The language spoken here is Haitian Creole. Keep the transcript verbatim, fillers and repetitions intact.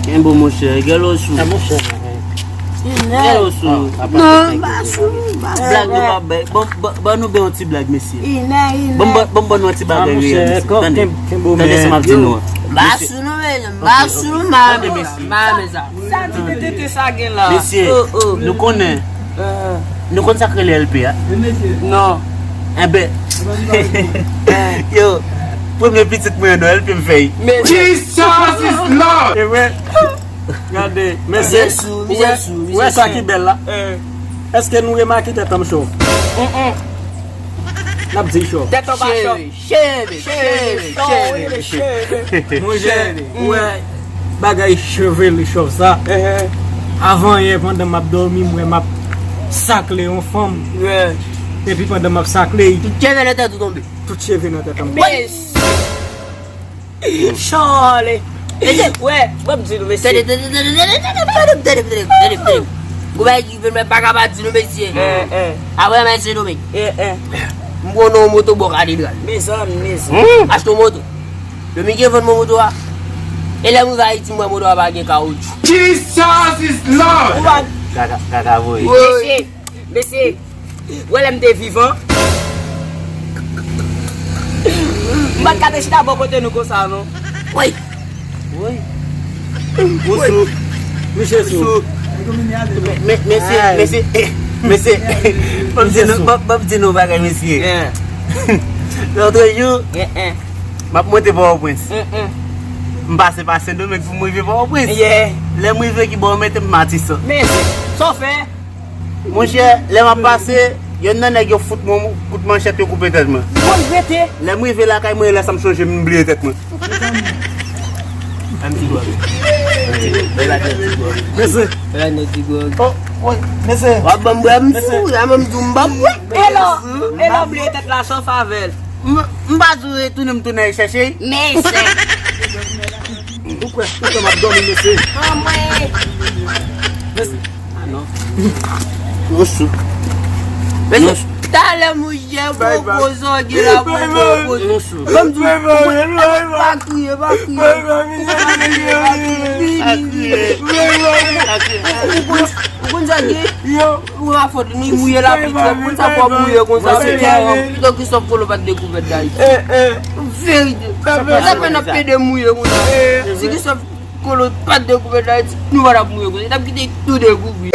Kenbe w, monchè, gèl w sou. Gèl w sou. Non, ba sou, ba sou. Blag nou pa bay. Bon, ban, ban nou bay yon ti blag, mesye. Bon, ban, ban, ban nou yon ti bagay reyèl, mesye. Tande, tande sa m ap di nou an. Ba sou nou, mesye, ba sou nou, mame, mame sa. Sa ti tete sa gen la. Mesye, nou konnen. Nou konn sa k rele L P a? Non. Enben, yo, premye pitit mwen an, non, L P m fè l. Jesus is Lord! E vre? Gade, mesye, ou wè, ou wè sa ki bèl la? Èske nou remake tèt an m chòv? N ap di l chòv. Tèt an pa chòv. Cheve, cheve, cheve, cheve. Monchè, ou wè bagay cheve li chòv sa? Avan yè, pandan m ap dòmi, m wè m ap sakle yon fanm. Epi pandan m ap sakle l, tout cheve nan tèt ou tonbe. Tout cheve nan tèt an. Chale. Mesye, wè, mwen m di nou, mesye. Tande, tande, tande, tande, tande, tande, tande, tande, tande. Gon bagay ki vin mwen pa ka pa di nou, mesye. Apre mwen Sendomeng. M pran yon moto bò katedral. Mezanmi, mezanmi. Achte yon moto. Dominiken vann mwen moto a. E lè m rive Ayiti, m wè moto a pa gen kawoutchou. Jesus is Lord! Ou pa... Kaka, kaka voye. Mesye, mesye. Wè lè m te vivan. M pa t ka te chita bò kote nou konsa non. Woy. Woy. Ou sou. Misye sou. Men, men, mesye, mesye, mesye. Ban m di nou, ban, ban m di nou bagay, mesye. Lòt jou, m ap monte Pòtoprens. M pase pa Sendomeng pou m rive Pòtoprens. Lè m rive ki bò yo mete m? Matisan. Mesye, sa w fè? Monchè, lè m ap pase, yonn nan nèg yo fout mwen kout manchèt, yo koupe tèt mwen. Mwen rete. Lè m rive lakay mwen, lè sa m chonje m bliye tèt mwen. An ti gwòg. Bèl la ti gwòg. Mesye. Bèl la ti gwòg. Oh, woy, mesye. W ap ban m bwè, m fou, la menm di w m ban m bwè. E lè, e lè w bliye tèt la, sa w fè avè l? M, m pa di w retounen, m tounen al chèche. Mesye. Ou kwè, ou kwè m ap dòmi, mesye? Anmwey! Mesye. Ah non. Nou sou. Mesye, talè mwen jè gwo gwo zògye la pou gwo gwo. Nou sou. Ban m di w, pa kriye, pa kriye. Pa kriye, pa kriye. Ou konn, ou konn zògye? Ou a fòt, nou mouye lapli twòp. Konn sa fò mouye konsa, pito Christophe Colomb pa t dekouvèt Dayiti. Verite. Sa fè n ap pede mouye konsa. Si Christophe Colomb pa t dekouvèt Dayiti, nou pa t ap mouye konsa. Li t ap kite nou dekouvri.